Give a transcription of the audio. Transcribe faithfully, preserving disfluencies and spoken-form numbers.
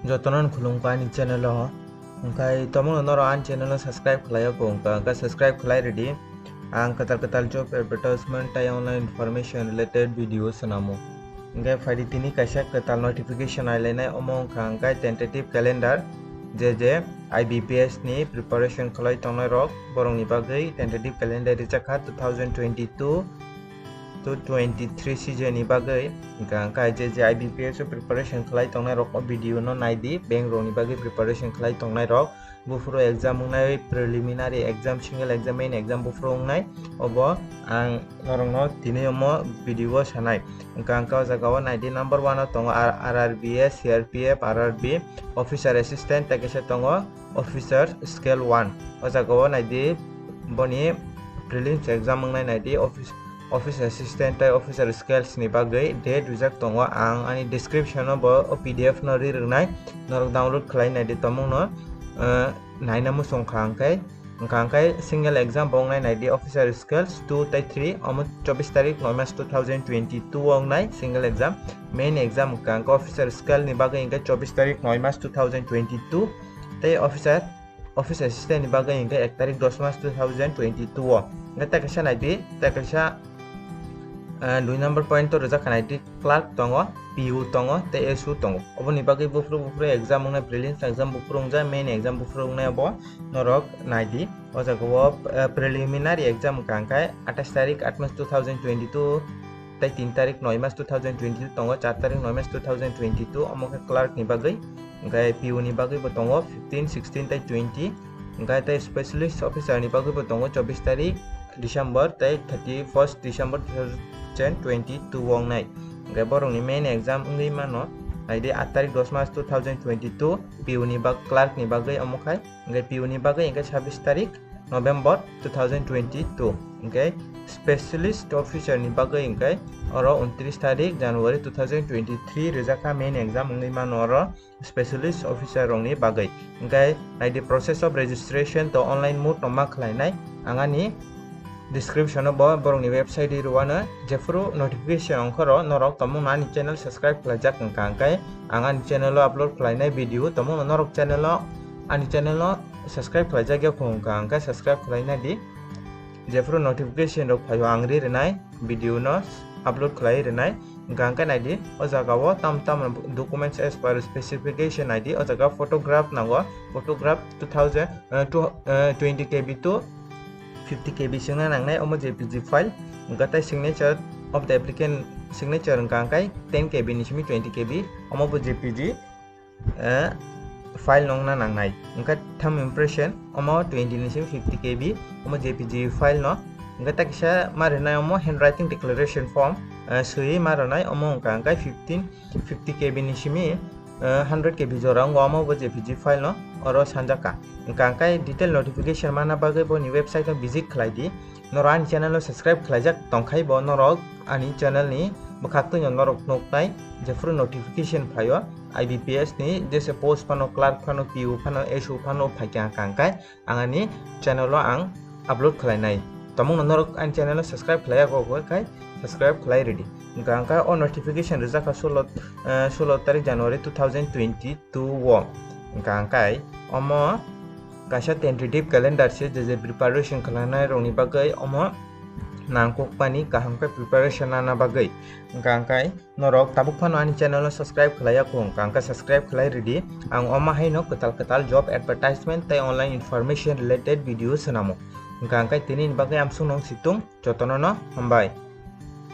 Jotono khulumkha ani channel o. Hwnkhe tomungno norok ani channel o subscribe khlai ya kho wngkha, hwnkhe subscribe khlai rwdi. Ang kwtal kwtal job advertisement tei online information related video swnamo. Hwnkhe phaidi tini kaisa kwtal notification ailainai, omo wngkha hwnkhe tentative calendar, je je I B P S ni preparation khlai tongnai rok, borokni bagwi tentative calendar rijak kha two thousand twenty-two to twenty-three season ni bagwi. Hwnkha hwnkhe je je I B P S o preparation khlai tongnai rok o video no naidi, bank rok ni bagwi preparation khlai tongnai rok, buphuru exam wngnai, preliminary exam, single exam, main exam buphuru wngnai, obo ang norokno tini omo video o sanai. Hwnkha hwnkhe o jaga o naidi number one o tongo R R B S, C R P F, R R B, officer assistant, tei kaisa tongo officer scale one. O jaga o naidi boni prelims exam wngnai naidi office, office assistant tei officer scales ni bagwi date rijak tongo. Ang ani description o bo o P D F no ri rwnai, norok download khlai naidi tomungno, eh, naina muchung kha hwnkhe. Hwnkha hwnkhe single exam bo wngnai naidi officer scales two tei three, omo chobbish tarik noi mas two thousand twenty-two o wngnai single exam. Main exam hwnkha hwnkhe officer scale ni bagwi hwnkhe chobbish tarik noi mas two thousand twenty-two, tei officer, office assistant ni bagwi hwnkhe ek tarik dos mas two thousand twenty-two o. Hwnkhe tei kaisa naidi, tei kaisa, eh, dui number point o rijak kha naidi clerk tongo, P U tongo, tei S U tongo. Oboni bagwi buphuru buphuru exam wngnai, prelims exam buphuru wngjak, main exam buphuru wngnai, obo norok naidi. O jaga o, eh, preliminary exam hwnkha hwnkhe atais tarik aat mas two thousand twenty-two tei tin tarik noi mas two thousand twenty-two tongo, char tarik noi mas two thousand twenty-two, omo khe clerk ni bagwi, hwnkhe P U ni bagwi bo tongo fifteen, sixteen tei twenty, hwnkhe tei specialist officer ni bagwi bo tongo chobbish tarik December tei thirty-first December two thousand twenty-two o wngnai. Hwnkhe borokni main exam wngwi mano, naidi aat tarik dos mas two thousand twenty-two, P U ni bag, clerk ni bagwi omo khai, hwnkhe P U ni bagwi hwnkhe chobbish tarik November two thousand twenty-two, hwnkhe specialist officer ni bagwi hwnkhe oro untrish tarik January two thousand twenty-three rijak kha main exam wngwi mano oro specialist officer rokni bagwi. Hwnkhe naidi process of registration to online mode no ma khlainai, ang ani description o bo borokni website ri rwano, jephuru notification ongkhoro norok tomungno ani channel subscribe khlaijak wngkha, hwnkhe ang ani channel o upload khlainai video tomungno norok channel o, ani channel o subscribe khlaijak ya kho wngkha, hwnkhe subscribe khlaina di. Jephuru notification rok phaio ang ri rwnai video no upload khlai rwnai. Hwnkha hwnkhe naidi o jaga o tam tam documents as per specification naidi, o jaga photograph nango, photograph two thousand, eh, two, eh, twenty K B to fifty K B singna nangnai omo J P G file. Hwnkha tei signature of the applicant, signature hwnkha hwnkhe ten K B ni simi twenty K B, omo bo J P G, eh, file no wngna nangnai. Hwnkhe thumb impression, omo twenty ni simi fifty K B, omo J P G file no. Hwnkhe tei kisa ma rwnai omo handwriting declaration form, eh, swiwi ma rwnai, omo hwnkha hwnkhe fifteen, fifty K B ni simi, eh, hundred K B jora wngo, omo bo J P G file no oro sanjak kha. Hwnkha hwnkhe detail notification mana bagwi boni website no visit khlai di. Norok ani channel no subscribe khlaijak tongkhai bo norok ani channel ni bwkhak twino norok nuknai, jephuru notification phaio I B P S ni, jese post phano, clerk phano, P U phano, S U phano phaikha hwnkha hwnkhe ang ani channel o ang upload khlainai. Tomungno norok ani channel o subscribe khlaiya kho khai subscribe khlai rwdi. Hwnkha hwnkhe o notification rijak kha sulo, eh, sulo tarik January two thousand twenty-two o. Hwnkha hwnkhe omo kaisa tentative calendar se, je je preparation khlainai rokni bagwi omo nangkukmani kaham khe preparation nana bagwi. Hwnkha hwnkhe norok tabuk phano ani channel no subscribe khlaiya kho wngkha hwnkhe subscribe khlai rwdi. Ang omo haino kwtal kwtal job advertisement tei online information related video swnamo. Hwnkha hwnkhe tini ni bagwi amsukno wng situng, jotono no hambai.